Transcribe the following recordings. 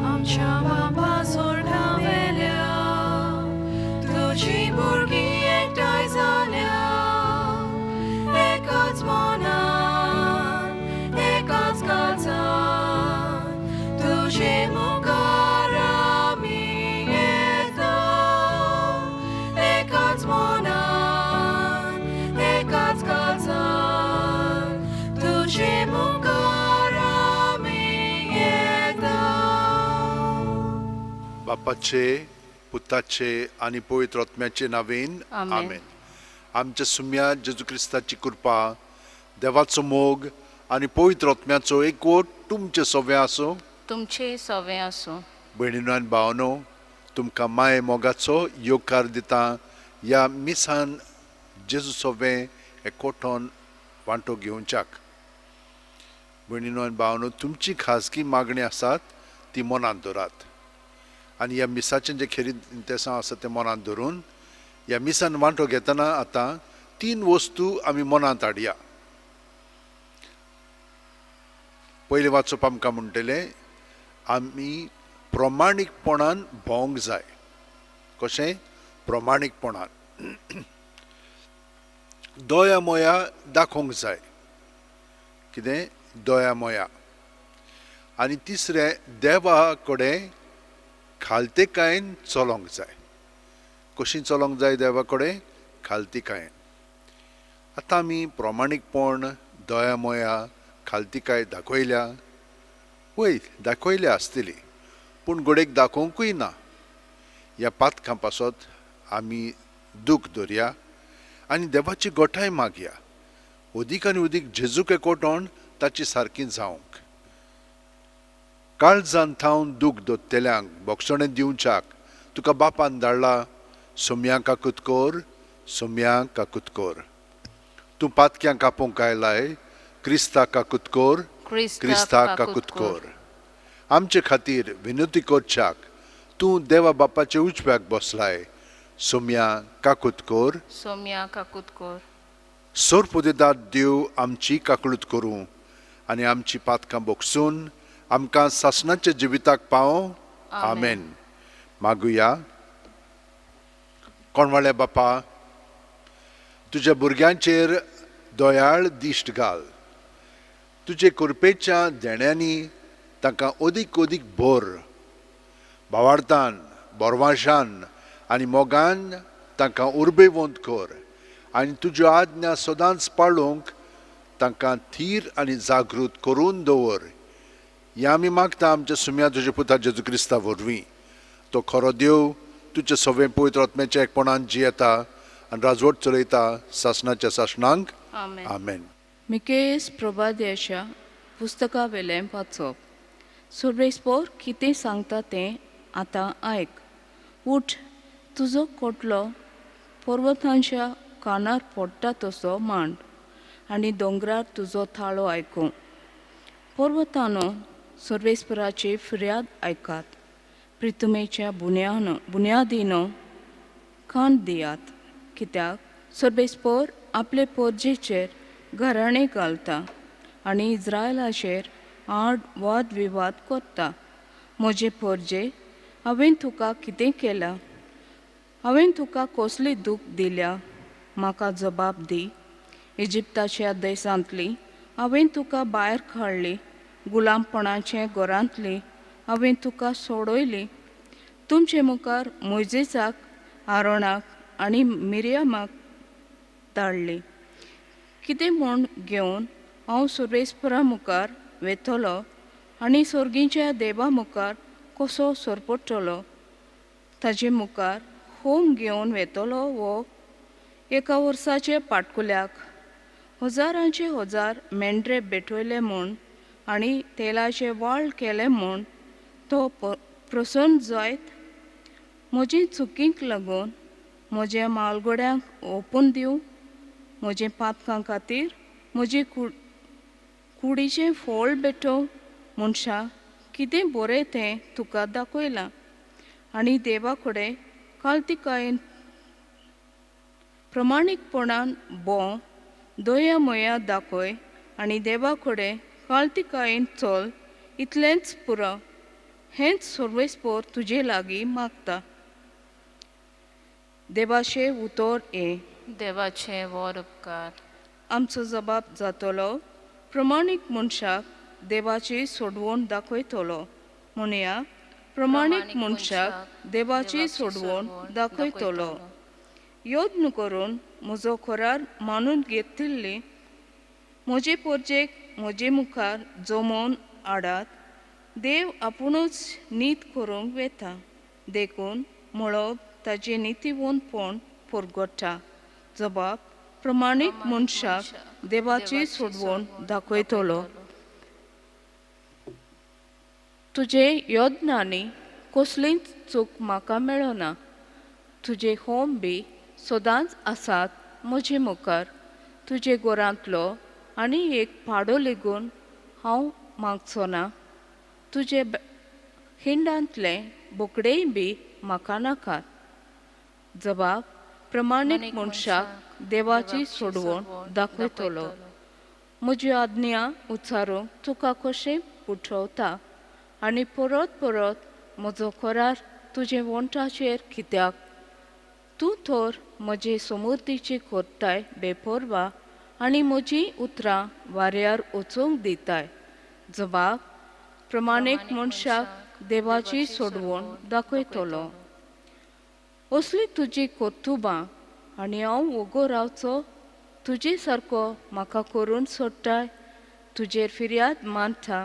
आमच्या बाबा सोडा वेल्या तुजी भुरगीं एकठांय जाल्या, एकाच मनान एकाच काळजान तुजे मुखार आमी येता, एकाच मनान एकाच काळजान तुजे मुखार आमी येता. बापाचे, पुताचे आनी पवित्र आत्म्याचे नावेन. आमेन. आमेन. आमच्या सुम्या जेजू क्रिस्ताची कृपा, देवाचो मोग आनी पवित्र आत्म्याचो एकवट तुमचे सवें आसूं. तुमचे सवें आसूं. भयणीनो आनी भावनो, तुमकां माये मोगाचो येवकार दिता ह्या मिसान जेजू सवें एकवटोन वांटो घेवच्याक. भयणीनो आनी भावनो, तुमची खाजगी मागणी आसात ती मनांत दवरात आनी ह्या मिसाचें जें खेरीत इंतेसांव आसा तें मनांत धरून ह्या मिसान वांटो घेतना आतां तीन वस्तू आमी मनांत हाडया. पयलें वाचप आमकां म्हणटलें, आमी प्रमाणीकपणान भोंवंक जाय. कशें? प्रमाणीकपणान दया मोया दाखोवंक जाय. कितें? दया मोया. आनी तिसरें, देवा कडेन खालतेकायेन चलोंक जाय. कशी चलोंक जाय? देवा कडेन खालतिकायेन. आतां आमी प्रमाणीकपण, दया मोया, खालतिकाय दाखयल्या वय? दाखयल्या आसतली, पूण घडयेक दाखोवंकूय ना. ह्या पातकां पासत आमी दूख धरया आनी देवाची गोठाय मागया, अदीक आनी अदीक जेजूक एकवटोन ताची सारकी जावंक. काळजान थावन दूख दोत्तेल्यांक बोगसणें दिवच्याक तुका बापान धाडला. सोम्या काकूत कर, सोम्या काकूत कर. तूं पातक्यांक कापूंक आयलाय. क्रिस्ता काकूत कर, क्रिस्ता काकूत कर. आमचे खातीर विनंती करच्याक तूं देवा बापाचे उजव्याक बसलाय. सोम्या काकूत कर. सोम्या काकूत कर. सोरपुदेदार देव आमची काकळूत करूं आनी आमची पातकां बोगसून आमकां सासणाच्या जिविताक पावों. आमेन. मागुया. कोणवाळ्या बापा, तुज्या भुरग्यांचेर दयाळ दिश्ट घाल. तुजे कृपेच्या देण्यांनी तांकां अदीक अदीक भर. भावार्थान, बोरवाशान आनी मोगान तांकां उर्बेवंत कर आनी तुज्यो आज्ञा सदांच पाळूंक तांकां थीर आनी जागृत करून दवर. हें आमी मागता आमच्या सुम्या तुज्या पुता जेजू क्रिस्ता वरवीं. तो खरो देव, तुज्या सवें पवित्र आत्म्याच्या एकपणान जियेता आनी राजवट चलयता सासणाच्या सासणांक. आमेन. आमेन. मिकेस प्रभादेशा पुस्तका वेलें वाचप. सुर्वेस्पोर कितें सांगता तें आतां आयक. उठ, तुजो कोटलो पर्वतांच्या कानार पडटा तसो मांड आनी दोंगरार तुजो थाळो आयकूं. पर्वतानो, सर्वेस्पराची फिर्याद आयकात. प्रितुमेच्या बुन्यानो बुन्यादीनो, कान दियात, कित्याक सर्वेस्पोर आपले पोरजेचेर घराणें घालता आनी इज्रायलाचेर आड वाद विवाद करता. म्हजे पोरजे, हांवें तुका कितें केलां? हांवें तुका कसली दूख दिल्या? म्हाका जबाब दी. इजिप्ताच्या देशांतली हांवें तुका भायर काडली, गुलामपणाचे घरांतली हांवें तुका सोडयली. तुमचे मुखार मोयजेसाक, आरोणाक आनी मिरयमाक धाडली. कितें म्हूण घेवन हांव सुरेस्परा मुखार वेतलो आनी सोर्गीच्या देवा मुखार कसो सरपडटलो? ताजे मुखार होम घेवन वेतलो वो एका वर्साचे पाटकुल्याक हजारांचे हजार मेंढरे भेटयले म्हूण आनी तेलाचे वाळ केले म्हूण तो प्रसन्न जायत? म्हजी चुकींक लागून म्हज्या म्हालगड्यांक ओपून दिवं? म्हजे पातकां खातीर म्हजी कुडीचें फळ भेटोवं? मनशा, कितें बरें तें तुका दाखयलां आनी देवा कडेन कालतिकायेन प्रमाणीकपणान भोंव, दया मया दाखय आनी देवा कडेन काळतिकायेन चल, इतलेंच पुरो. हेंच सर्वेस्पोर तुजे लागीं मागता. देवाशें उतर हें. देवाचे व्हड उपकार. आमचो जबाब जातलो, प्रमाणीक मनशाक देवाची सोडवण दाखयतलो. म्हणया, प्रमाणीक मनशाक देवाची सोडवण दाखयतलो. यत्न करून म्हजो करार मानून घेतिल्ली म्हजे पोरजेक म्हजे मुखार जमोवन हाडात. देव आपुणूच नीत करूंक वेता, देखून मळब ताजें नितीवंतपण परगट्टा. जबाब प्रमाणीक मनशाक देवाची सोडवण दाखयतलो. तुजे यत्नांनी कसलीच चूक म्हाका मेळना. तुजे होम बी सदांच आसात म्हजे मुखार. तुजे घरांतलो आनी एक पाडो लेगून हांव मागचो ना. तुजे हिंडांतले बोकडेय बी म्हाका नाकात. जबाब प्रमाणीक मनशाक देवाची सोडवण दाखयतलो. म्हजी आज्ञा उच्चारूंक तुका कशें पुठवता आनी परत परत म्हजो करार तुजे वंठाचेर कित्याक? तूं तर म्हजे समृद्धीची करताय बेपर्वा आनी म्हजीं उतरां वाऱ्यार वचूंक दिताय. जबाब प्रमाणीक मनशाक देवाची सोडवण दाखयतलो. असली तुजी कर्तुबां आनी हांव वोगो रावचो? तुजे सारको म्हाका करून सोडटाय. तुजेर फिर्याद मानता,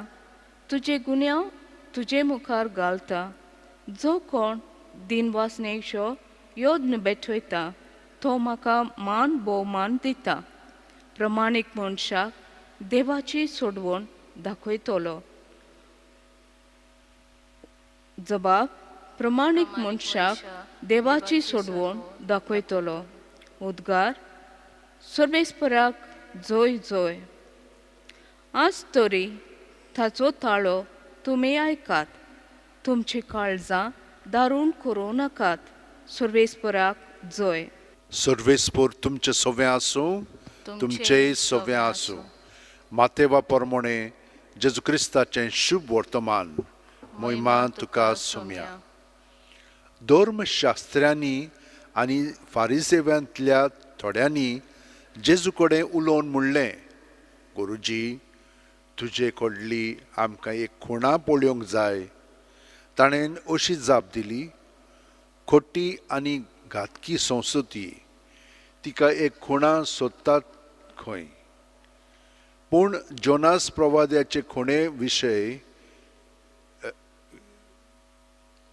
तुजे गुन्यांव तुजे मुखार घालता. जो कोण दिनवासनेचो यत्न भेटयता तो म्हाका मान भोवमान दिता. प्रमाणीक मनशाक देवाची सोडवण दाखयतलो. जबाब प्रमाणीक मनशाक देवाची सोडवण दाखयतलो. उद्गार सर्वेस्पराक जोय जोय. आज तरी ताचो ताळो तुमी आयकात. तुमची काळजां दारूण करूं नाकात. सर्वेस्पराक जोय. सर्वेस्पोर तुमचे सवें आसूं, तुमचेय सवें आसूं. मातेवा परमणें जेजू क्रिस्ताचें शुभ वर्तमान. मोहिमा तुका सोम्या. धर्मशास्त्र्यांनी आनी फारिजेवांतल्या थोड्यांनी जेजू कडेन उलोवन म्हणलें, गुरुजी, तुजे कडली आमकां एक खुणा पळोवंक जाय. ताणें अशी जाप दिली, खोटी आनी घातकी संस्कृती, तिका एक खुणा सोदतात खंय. पूण जोनास प्रवाद्याचे खुणे विशय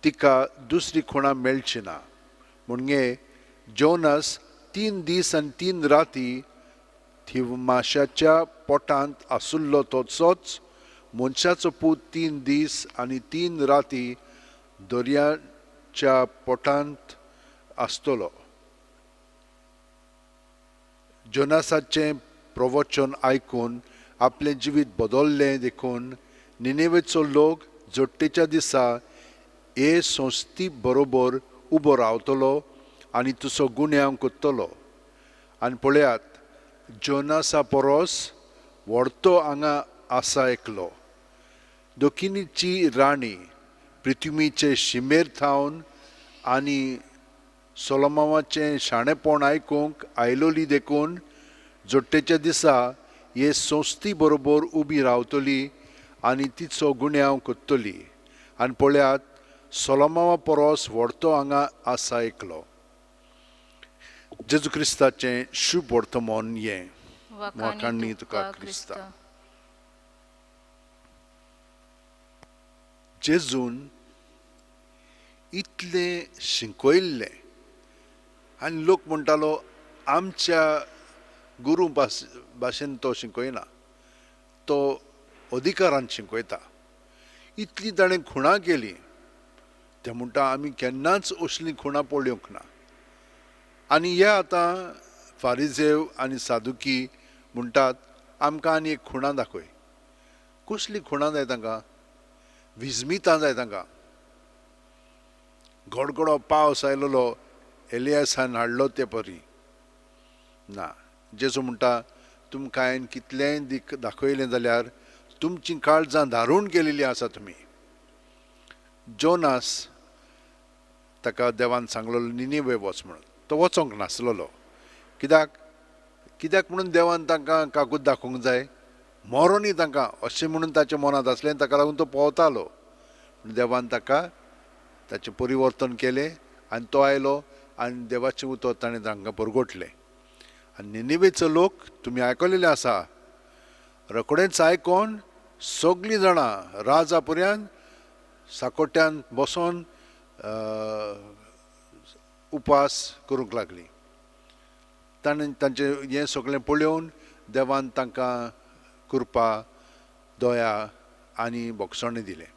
तिका दुसरी खुणा मेळची ना. म्हणजे जोनास 3 दीस आनी 3 राती थिवमाशाच्या पोटांत आसुल्लो तसोच मनशाचो पूत 3 दीस आनी 3 राती दर्याच्या पोटांत आसतलो. जोनासाचें प्रवचन आयकून आपलें जिवीत बदललें देखून निनेवेचो लोक जोडटेच्या दिसा हे संस्थी बरोबर उबो रावतलो आनी तुजो गुन्यांव करतलो. आनी पळयात, जोनासा परस व्हडतो हांगा आसा एकलो. दक्षिणेची राणी पृथ्वीचे शिमेर थावन आनी सोलोमावाचें शाणेपण आयकूंक आयलोली देखून जोडटेच्या दिसा हे संस्थी बरोबर उबी रावतली आनी तिचो गुन्यांव करतली. आनी पळयात, सोलोमावा परस व्हडतो हांगा आसा एकलो. जेजू क्रिस्ताचें शुभ वर्तमान हें. वाखाणनी तुका क्रिस्ता. जेजून इतलें शिकयल्लें आनी लोक म्हणटालो आमच्या गुरू भाशेन तो शिकयना, तो अधिकारान शिकयता. इतली ताणें खुणां केली. ते म्हणटा आमी केन्नाच असलीं खुणां पळोवंक ना. आनी हे आतां फारिजेव आनी सादुकी म्हणटात आमकां आनी एक खुणां दाखय. कसली खुणां जाय तांकां? विजमितां जाय तांकां. गडगडो पावस आयलेलो एलियासान हाडलो ते परी. ना. जेजू म्हणटा तुमकां हांवें कितलेंय दीक दाखयलें जाल्यार तुमचीं काळजां धारून गेलेलीं आसा तुमी. जोनास ताका देवान सांगलेलो निनिवे वच म्हणून, तो वचोंक नासलेलो. कित्याक कित्याक म्हणून देवान तांकां कागूत दाखोवंक जाय, मरोनी तांकां अशें म्हणून ताच्या मनांत आसलें, ताका लागून तो पोवतालो. पूण देवान ताका ताचें परिवर्तन केलें आनी तो आयलो आनी देवाचें उतर ताणें तांकां परगटलें. आनी निनिवेचो लोक तुमी आयकलेले आसा, रोखडेंच आयकोन सगळीं जाणां राजा पर्यंत साकोट्यान बसोन उपास करूंक लागलीं. ताणें तांचें हें सगळें पळोवन देवान तांकां कृपा, दया आनी भोगसणें दिलें.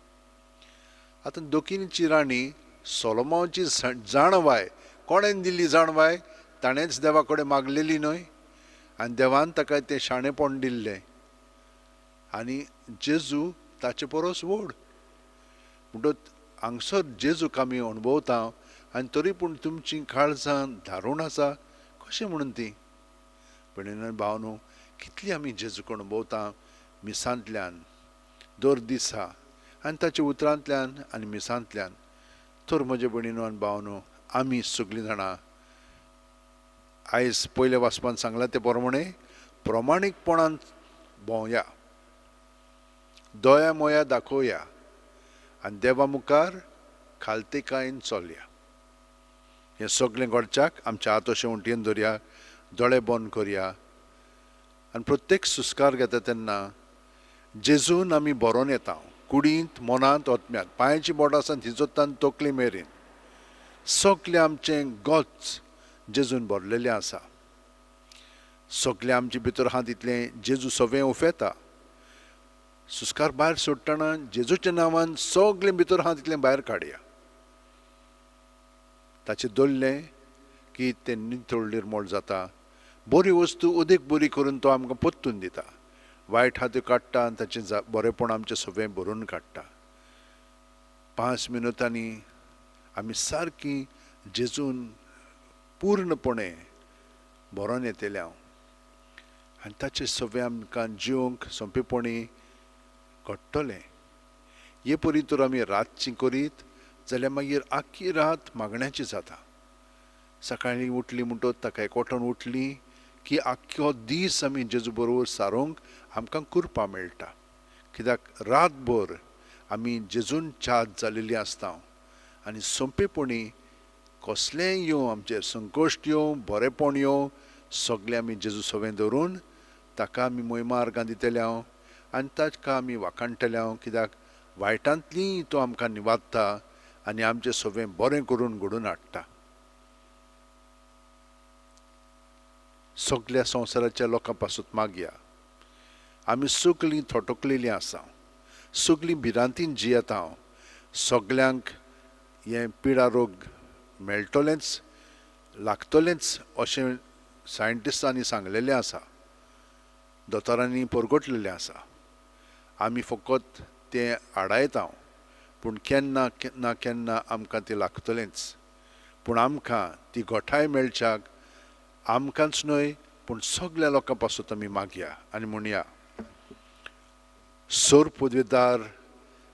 आतां दोकिनीची राणी सोलोमाची जाणवाय कोणेन दिल्ली जाणवाय ताणेंच देवा कडेन मागलेली न्हय, आनी देवान ताका तें शाणेपण दिल्लें. आनी जेजू ताचे परस व्हड म्हणटच हांगसर जेजूक आमी अणभवता आनी तरी पूण तुमचीं काळजां धारून आसा कशें म्हणून ती. भयणीनो भावनो, कितली आमी जेजूक अणभवता मिसांतल्यान दर दिसा आनी ताच्या उतरांतल्यान आनी मिसांतल्यान. तर म्हजे भयणीनो आनी भावनो, आमी सगळीं जाणां आयज पयल्या वाचपान सांगलां ते प्रमाणे प्रमाणीकपणान भोंवया, दया मोया दाखोवया आनी देवा मुखार खालतेकायेन चलया. हें सगळें घडच्याक आमच्या हात अशें उंटयेन धरया, दोळे बंद करया आनी प्रत्येक सुस्कार घेता तेन्ना जेजून आमी भरोन येता, कुडींत, मनांत, आत्म्यांत, पांयाची बोटां आसा थिंचोतान तकली मेरेन सगळें आमचें गोच जेजून भरलेलें आसा. सगळें आमचे भितर आहा तितलें जेजू सगळें उफेता. सुस्कार भायर सोडटना जेजूच्या नांवान सगळें भितर आहा तितलें भायर काडया. ताचें दवरलें की तें नितळ निर्मळ जाता. बरी वस्तू अदीक बरी करून तो आमकां परतून दिता. वायट आहा त्यो काडटा आनी ताचें बरेंपण आमचें सगळें भरून काडटा. 5 मिनुटांनी आमी सारकी जेजून पूर्णपणे भरोन येतले हांव आनी ताचें सगळें आमकां जिवंक सोंपेपणी घडटलें. हे परी तर आमी रातची करीत जाल्यार मागीर आख्खी रात मागण्याची जाता. सकाळीं उठली म्हणटच ताका एकवटून उठली की आख्खो दीस आमी जेजू बरोबर सारोवंक आमकां कृपा मेळटा. कित्याक रातभर आमी जेजून चार्ज जालेली आसता आनी सोंपेपणी कसलेंय येवं, आमचेर संकश्ट येवं, बरेंपण येवं, सगळें आमी जेजू सवें धरून ताका आमी मोयमार्गां दितले हांव आनी ताका आमी वाखाणटले हांव. कित्याक वायटांतली तो आमकां निवादता आनी आमचें सगळें बरें करून घडोवन हाडटा. सगल्या संवसाराच्या लोकां पासून मागया. आमी सगळीं थोटकलेलीं आसा, सगळीं भिरांतीन जियेता. सगल्यांक हें पिडा रोग मेळटलेंच, लागतलेंच अशें सायंटिस्टांनी सांगलेलें आसा, दोतोरांनी परगटलेलें आसा. आमी फकत तें आडायता, पूण केन्ना ना केन्ना आमकां तें लागतलेंच. पूण आमकां ती गोठाय मेळच्याक आमकांच न्हय पूण सगल्या लोकां पासून आमी मागया आनी म्हणया, सोर पदवेदार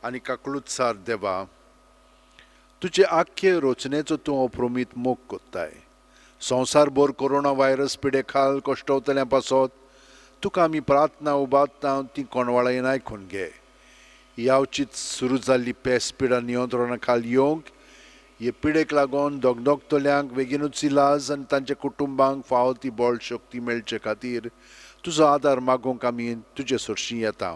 आनी काकळूतसार देवा, तुजे आख्खे रचनेचो तूं अप्रमीत मोग कोत्ताय. संवसारभर कोरोना व्हायरस पिडे खाल कश्टवतल्या पासत तुका आमी प्रार्थना उबारता, ती कोणवाळायेन आयकून घे. यावचीत सुरू जाल्ली पेस पिडा नियंत्रणा खाल येवंक, हे पिडेक लागून दगदगतल्यांक बेगीनूच इलाज आनी तांच्या कुटुंबांक फावो ती बळ शक्ती मेळचे खातीर तुजो आदार मागूंक आमी तुजे सरशीं येता.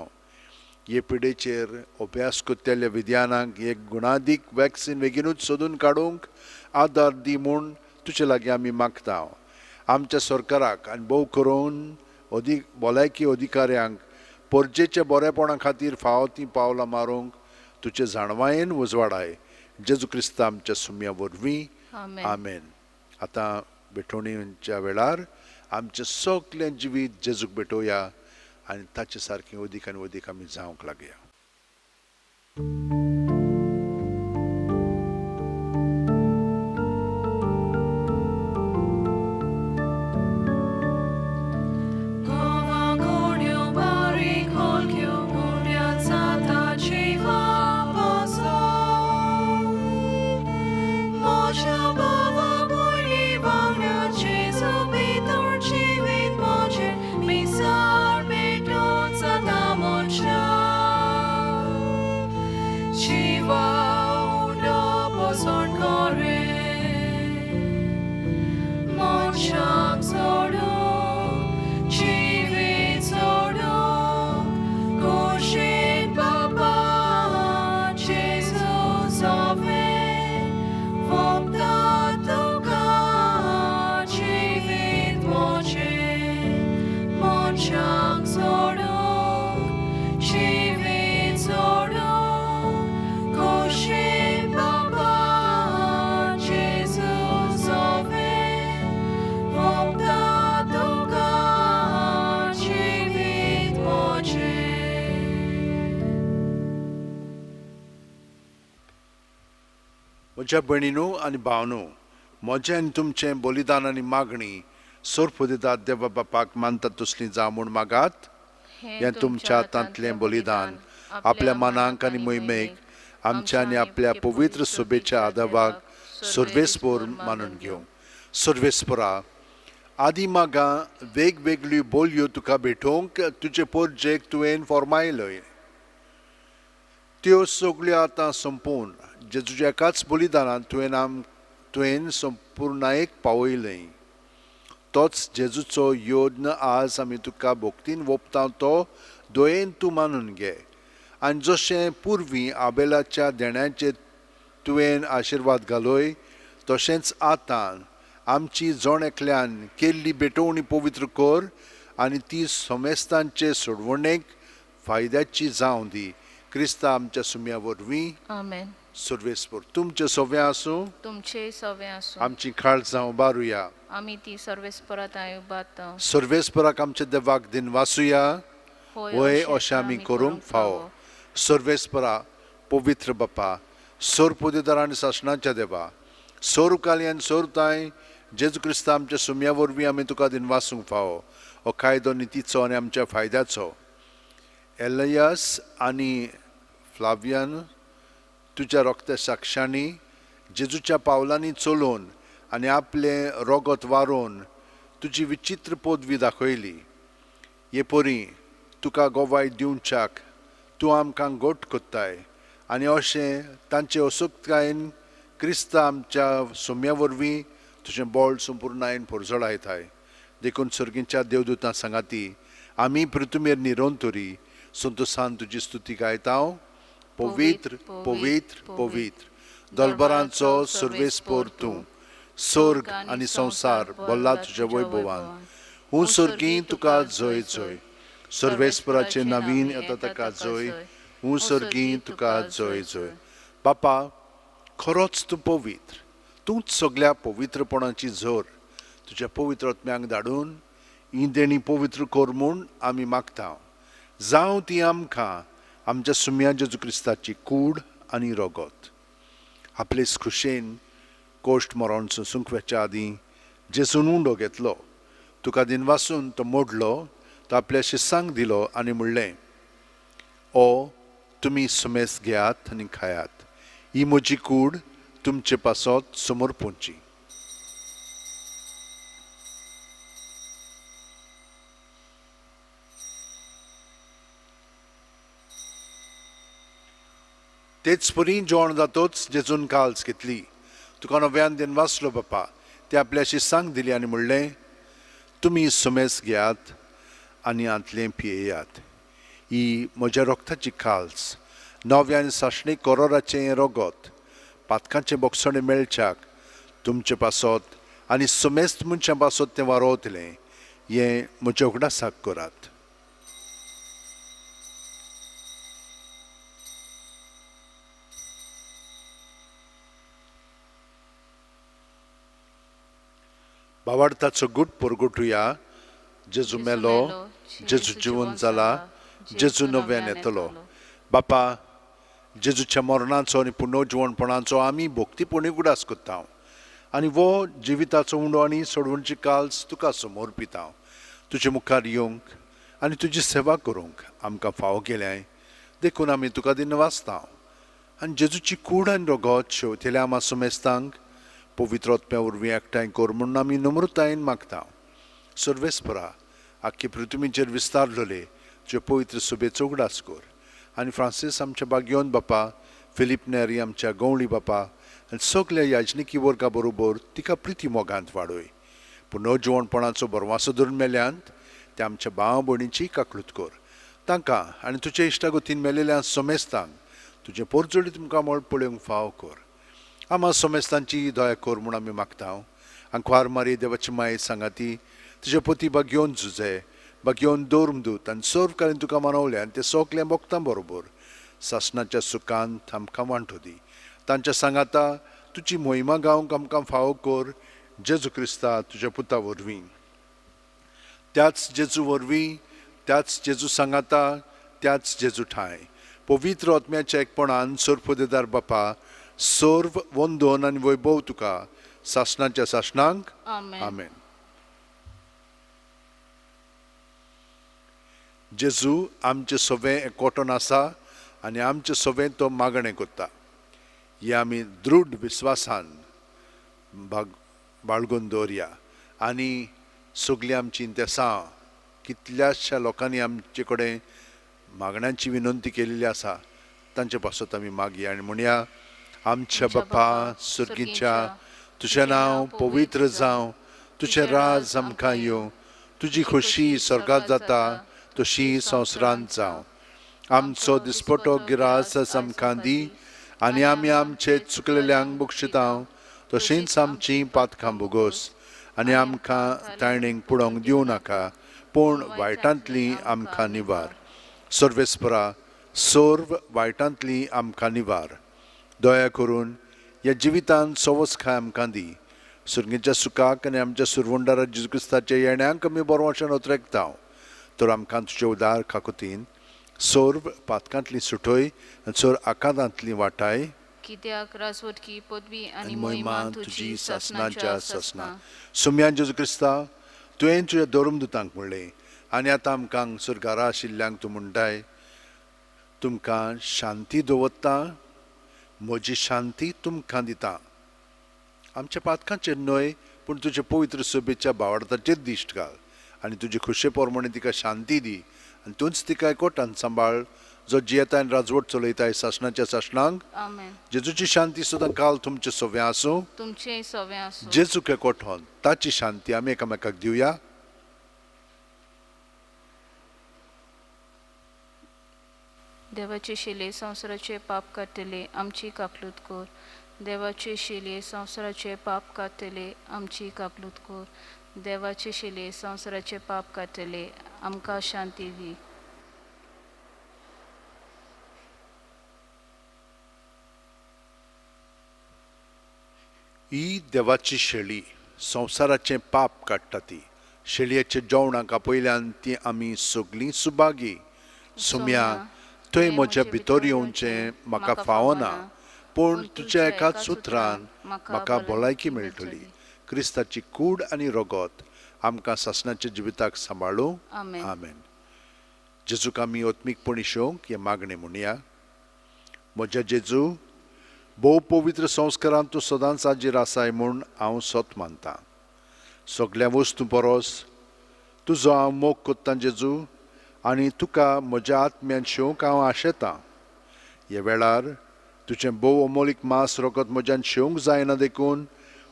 हे पिडेचेर अभ्यास करतल्या विज्ञानाक एक गुणादीक वॅक्सिन बेगीनूच सोदून काडूंक आदार दी म्हूण तुजे लागीं आमी मागता. आमच्या सरकाराक आनी भोव करून अदीक भलायकी अधिकाऱ्यांक परजेच्या बरेपणा खातीर फावो तीं पावलां मारूंक तुजे जाणवायेन उजवाडाय. जेजू क्रिस्ता आमच्या सुम्या वरवीं, आमेन. आतां भेटवणीच्या वेळार आमचें सगळें जिवीत जेजूक भेटोवया आनी ताचे सारकें अदीक आनी अदीक आमी जावंक लागया. म्हज्या भयणीनू आनी भावनू, म्हजें आनी तुमचें बलिदान आनी मागणी सर्वपुदेदार देवा बापाक मानता तसली जावं म्हूण मागात. हें तुमच्या हातांतलें बलिदान आपल्या मनाक आनी मोहिमेक आमच्या आनी आपल्या पवित्र सभेच्या आदावाक सर्वेस्पोर मानून घेवं. सर्वेस्पोरा, आदी मागां वेगवेगळ्यो बोलयो तुका भेटोवंक तुजे पोरजेक तुवें फॉर्मायलय, त्यो सगळ्यो आतां सोंपोवन जेजूच्या एकाच बलिदानान तुवें संपुर्णायेक पावयलें. तोच जेजूचो यज्ञ आज आमी तुका भक्तीन वोपता तो दयेन तूं मानून घे आनी जशें पुर्वी आबेलाच्या देण्याचेर तुवें आशिर्वाद घालय तशेंच आतां आमची जण एकल्यान केल्ली भेटवणी पवित्र कर आनी ती समेस्तांचे सोडवणेक फायद्याची जावं दी. क्रिस्ता आमच्या सुम्या वरवीं. आमेन. सर्वेस्पोर तुमचें सवें आसूं, तुमचेय सवें आसूं. आमची काळजां उबारुया. आमी ती सर्वेस्परा तांय उबारता. सर्वेस्पराक आमच्या देवाक दिनवासुया. होय, वय अशें आमी करूंक फावो. सर्वेस्परा, पवित्र बापा, सोर पुदेदार आनी सासणाच्या देवा, सोर काली आनी सोर ताय जेजू क्रिस्ता आमच्या सुम्या वरवीं आमी तुका दिनवासूंक फावो. हो कायदो नितीचो आनी आमच्या फायद्याचो. एलयस आनी फ्लावियन तुज्या रोगत्या साक्षांनी जेजूच्या पावलांनी चलोवन आनी आपलें रोगत वारोवन तुजी विचित्र पदवी दाखयली. हे परी तुका गोवाय दिवच्याक तूं आमकां गोट कोत्ताय आनी अशें तांचे असोक्तकायेन क्रिस्ता आमच्या सोम्या वरवीं तुजें बळ संपुर्णायेन पोरजळायताय. देखून सर्गींच्या देवदूतां सांगाती आमी पृथ्वीर निरंतरी संतोसान तुजी स्तुती गायता. पवित्र पवित्र पवित्र दलबरांचो सर्वेस्पोर तूं, स्वर्ग आनी संवसार भल्ला तुज्या वैभवान. हूं सर्गी तुका जय जय. सर्वेस्पराचें नवीन येता ताका जय. हूं सर्गी तुका जय जय. बापा, खरोच तूं पवित्र, तूंच सगल्या पवित्रपणाची झर. तुज्या पवित्र आत्म्यांक धाडून ही देणी पवित्र कर म्हूण आमी मागता. जावं ती आमकां आमच्या सुम्या जेजू क्रिस्ताची कूड आनी रगत. आपलेच खुशेन कोश्ट मरण सोंसूंक वचच्या आदीं जेजून उंडो घेतलो, तुका दिनवासून तो मोडलो, तो आपल्या शिसांक दिलो आनी म्हणलें, ओ तुमी सुमेस घेयात आनी खायात, ही म्हजी कूड तुमचे पासत समर्पूंची. तेच परी जेवण जातोच जेजून काल्स घेतली, तुका नव्यान दिनवासलो बापा, ते आपल्या शिसांक दिली आनी म्हणलें, तुमी सुमेस घेयात आनी हांतलें पियेयात, ही म्हज्या रोगताची काल्स, नव्या आनी सासणी कोरोराचें हें रगत पातकांचें बोगसणें मेळच्याक तुमचे पासत आनी समेस्त मनशां पासत तें वारोवतलें. हें म्हज्या उगडासाक करात. भावार्थाचो गुट परगटुया. जेजू मेलो, जेजू जिवन जाला, जेजू नव्यान येतलो. बापा, जेजूच्या मरणाचो आनी पुनर्जिवणपणाचो आमी भक्तीपणी उगडास करता आनी वो जिविताचो उंडो आनी सोडवणची काल्स तुका समर्पिता. तुजे मुखार येवंक आनी तुजी सेवा करूंक आमकां फावो केल्याय देखून आमी तुका दिनवासता आनी जेजूची कूड आनी रगत शेवतेल्या आमा सुमेस्तांक पवित्र आत्म्या वरवीं एकठांय कर म्हूण आमी नम्रतायेन मागता. सर्वेस्परा, आख्खे पृथ्वीचेर विस्तारलेले तुजे पवित्र सभेचो उगडास कर आनी फ्रांसीस आमच्या बागयोन बापा, फिलीप नेरी आमच्या गवळी बापा आनी सगल्या याजनिकी वर्गा बरोबर तिका प्रिती मोगांत वाडय. पुनर्जिवणपणाचो बरवासो धरून मेल्यांत ते आमच्या भाव भयणीची काकळूत कर. तांकां आनी तुज्या इश्टागतीन मेलेल्या समेस्तांक तुजें पोरजोळी तुमकां मळ पळोवंक फावो कर. आमा समेस्तांची दया कर म्हूण आमी मागता. आंकवार मारी देवाची माये सांगाती तुजे पती बागयोन झुजे बागयोन दौर्मदूत आनी सर्व कालीन तुका मानवले आनी ते सगल्या भक्तां बरोबर सासणाच्या सुखांत आमकां वांटो दी. तांच्या सांगाता तुजी मोहिमा गावंक आमकां फावो कर. जेजू क्रिस्ता तुज्या पुता वरवीं, त्याच जेजू वरवीं, त्याच जेजू सांगाता, त्याच जेजू ठांय पवित्र आत्म्याच्या एकपणान सर्वपदेदार बापा सर्व वंदन आनी वैभव तुका सासणाच्या सासणांक. आमेन. आमेन. जेजू आमचे सवें एकवटून आसा आनी आमचे सवें तो मागणें करता. हे आमी दृढ विस्वासान बाळगून दवरया आनी सगळीं आमची इंतेसां कितल्याश्या लोकांनी आमचे कडेन मागण्यांची विनंती केल्ली आसा तांचे पासत आमी मागया आनी म्हणया. आमच्या बापा सुर्गीच्या, तुजें नांव पवित्र जावं, तुजें राज आमकां येवं, तुजी खोशी स्वर्गांत जाता तशी संवसारांत जावं. आमचो दिसपटो गिरास आमकां दी आनी आमी आमचे चुकलेल्यांक बक्षिता तशींच आमची पातकां भोगोस आनी आमकां ताणेंक पुडोवंक दिवं नाका, पूण वायटांतली आमकां निवार. सर्वेस्परा, सर्व वायटांतली आमकां निवार. दया करून ह्या जिवितांत सवसखाय आमकां दी. सुर्गीच्या सुखाक आनी आमच्या सुरवंडारा जेजू क्रिस्ताच्या येण्याक आमी बरोवशान उतरेकता. तर आमकां तुजे उदार खाकुतीन सर्व पातकांतली सुटय आनी सर्व आकांतांतली वाटाय. कित्याक राजवटकी पदवी आनी महिमा तुजी सासणाच्या सासणा. सुम्यान जेजू क्रिस्ता, तुवें तुज्या धर्मदुतांक म्हणलें आनी आतां आमकां सुरगारा आशिल्ल्यांक तूं म्हणटाय, तुमकां शांती दवरता, म्हजी शांती तुमकां दिता. आमच्या पातकांचेर न्हय पूण तुजे पवित्र सभेच्या भावार्थाचेर दिश्ट घाल आनी तुजे खोशे प्रमाणे तिका शांती दी आनी तूंच तिका एकवटान सांबाळ, जो जियेता आनी राजवट चलयताय सासणाच्या सासणांक. आमेन. जेजूची शांती सदां काल तुमचे सवें आसूं. तुमचें सवें आसूं. जेजूक एकवटोन ताची शांती आमी एकामेकाक दिवया. देवाचे शिले संवसाराचे पाप काडटले आमची काकलूत कर. देवाचे शिले संवसाराचे पाप काडटले आमची काकलूत कर. देवाचे शिले संवसाराचे पाप काडटले आमकां शांती दी. ही देवाची शेळी संवसाराचें पाप काडटा. ती शेळयेच्या जेवणाक आपयल्यान ती आमी सगळीं सुभागी. सुम्या, थंय म्हज्या भितर येवचें म्हाका फावना, पूण तुज्या एकाच उतरान म्हाका भलायकी मेळटली. क्रिस्ताची कूड आनी रगत आमकां सासणाच्या जिविताक सांबाळूं. आमेन. आमेन. जेजूक आमी आत्मीकपणी शेवंक हें मागणें म्हणया. म्हज्या जेजू, भोव पवित्र संस्कारांत तूं सदांच हाजीर आसाय म्हूण हांव सत मानतां. सगल्या वस्तूं परस तुजो हांव मोग कोत्तां जेजू, आनी तुका म्हज्या आत्म्यान शेवंक हांव आशेतां. ह्या वेळार तुजें भोव अमोलीक मांस रगत म्हज्यान शेवंक जायना देखून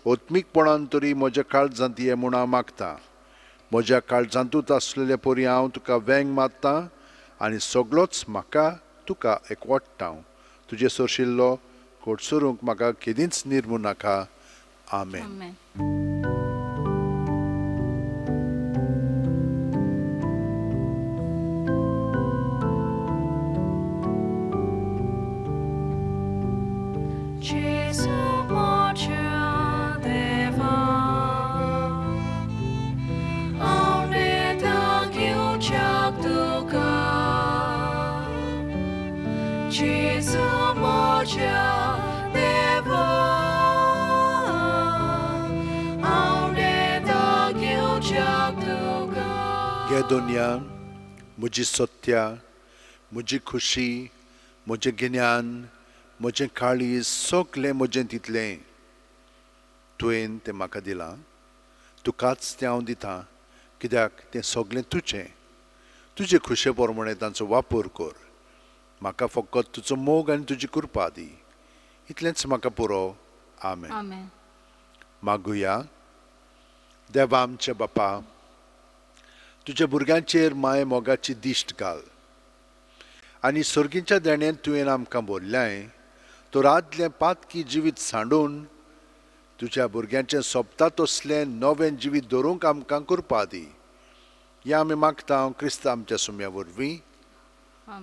आत्मीकपणान तरी म्हज्या काळजांत ये म्हूण हांव मागतां. म्हज्या काळजांतूच आसलेले परी हांव तुका वेंग मारतां आनी सगळोच म्हाका तुका एकवटता. तुजे सरशिल्लो कोटसरूंक म्हाका केदींच निर्मू नाका. आमेन. आमेन. Gesù mocia deva, aune da ghiuciac duca. Gesù mocia deva, aune da ghiuciac duca. घे दोनया, म्हजी सत्या, म्हजी खुशी, म्हजें गिन्यान, म्हजें काळीज, सगलें म्हजें तितलें तुवें तें म्हाका दिलां. तुकाच तें हांव दितां, कित्याक तें सगलें तुजें. तुजे खुशे प्रमाणे तांचो वापर कर. म्हाका फकत तुजो मोग आनी तुजी कृपा दी, इतलेंच म्हाका पुरो. आमेन. आमेन. मागुया. देवा आमच्या बापा, तुज्या भुरग्यांचेर माय मोगाची दिश्ट घाल आनी सर्गीच्या देण्यान तुवें आमकां बोल्ल्याय तर आदलें पातकी जिवीत सांडून तुज्या भुरग्यांचें सोबता तसलें नवें जिवीत दवरूंक आमकां कृपा दी. ह्या आमी मागता क्रिस्त आमच्या सुम्या वरवीं.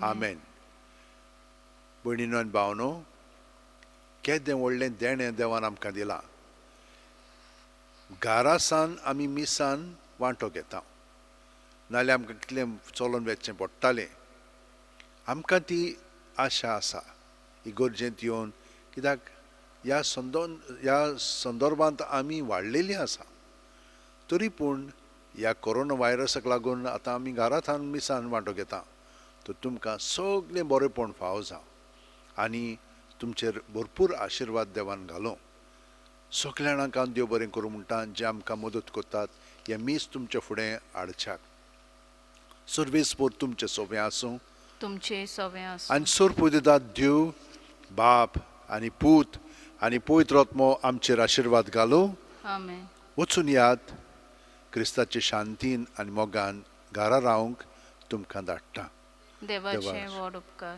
आमेन. भयणीनो आनी भावनो, केदें व्हडलें देणें देवान आमकां दिलां. घरासान आमी मिसान वांटो घेता, नाल्यार आमकां कितलें चलोन वचचें पडटालें. आमकां ती आशा आसा इगोर्जेंत येवन, कित्याक ह्या ह्या संदर्भांत आमी वाडलेलीं आसा. तरी पूण ह्या कोरोना व्हायरसाक लागून आतां आमी घरांत मिसान वांटो घेता. तर तुमकां सगळें बरेंपण फावो जावं आनी तुमचेर भरपूर आशिर्वाद देवान घालूं. सगल्या जाणांक हांव देव बरें करूं म्हणटा जे आमकां मदत करतात हें मीस तुमचे फुडें हाडच्याक. सर्वेस्पोर तुमचें सोंपें आसूं, तुमचे सोवे आसूं. आनी सोरपुदिदाद देव बाप आनी पूत आनी पवित्र आत्मो आमचेर आशिर्वाद घालूं. आमेन. वचून यात क्रिस्ताचे शांतीन आनी मोगान घरा रावंक तुमकां धाडटा. देवाचे देवाचे. व्हड उपकार.